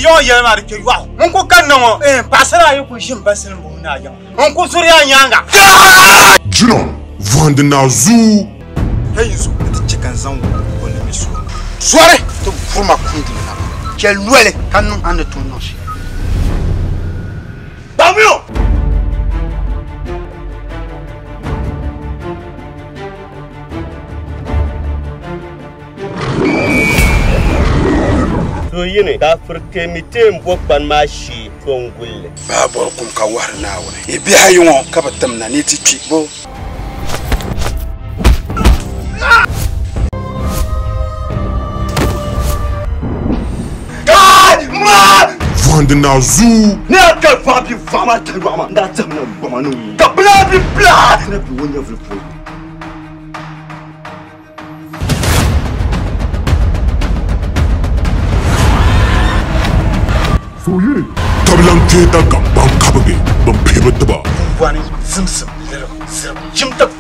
Yɔŋ yɛli maa di kpe yɔɣu. N ku kanna ŋɔ, paɣasara ayi ku ʒi m-ba Silimbuhi naa yiŋa. N ku zuri a nyaaŋa. Jina vuhindi naa zuu. Hei n zo, di ti chɛ ka n zaŋ wulli mi suhu. Zɔri ti vuri ma kum duli naba. Chɛli noli ka niŋ a ni tooi niŋ shɛli. Baŋmiyo! To yini ka firikemite m-bo kpani maa shee to n-guli li. Baa bɔri kum ka wahiri Naawuni. Yi bihi ayi ŋɔ ka bɛ tim na ni yi ti kpi bo. Vuhindi naa zuu. Ni a kali paɣa bia vaɣu maa tahi yɔɣu maa, n daa tɛhimi na goma ni ŋun ka bilaa bi bilaa na be o nyɛvili puuni. Tabilan kpee Dagaŋ ban kabigi bin pihi bi tiba. Bɔni zimsim lirigu zirigu jim tab.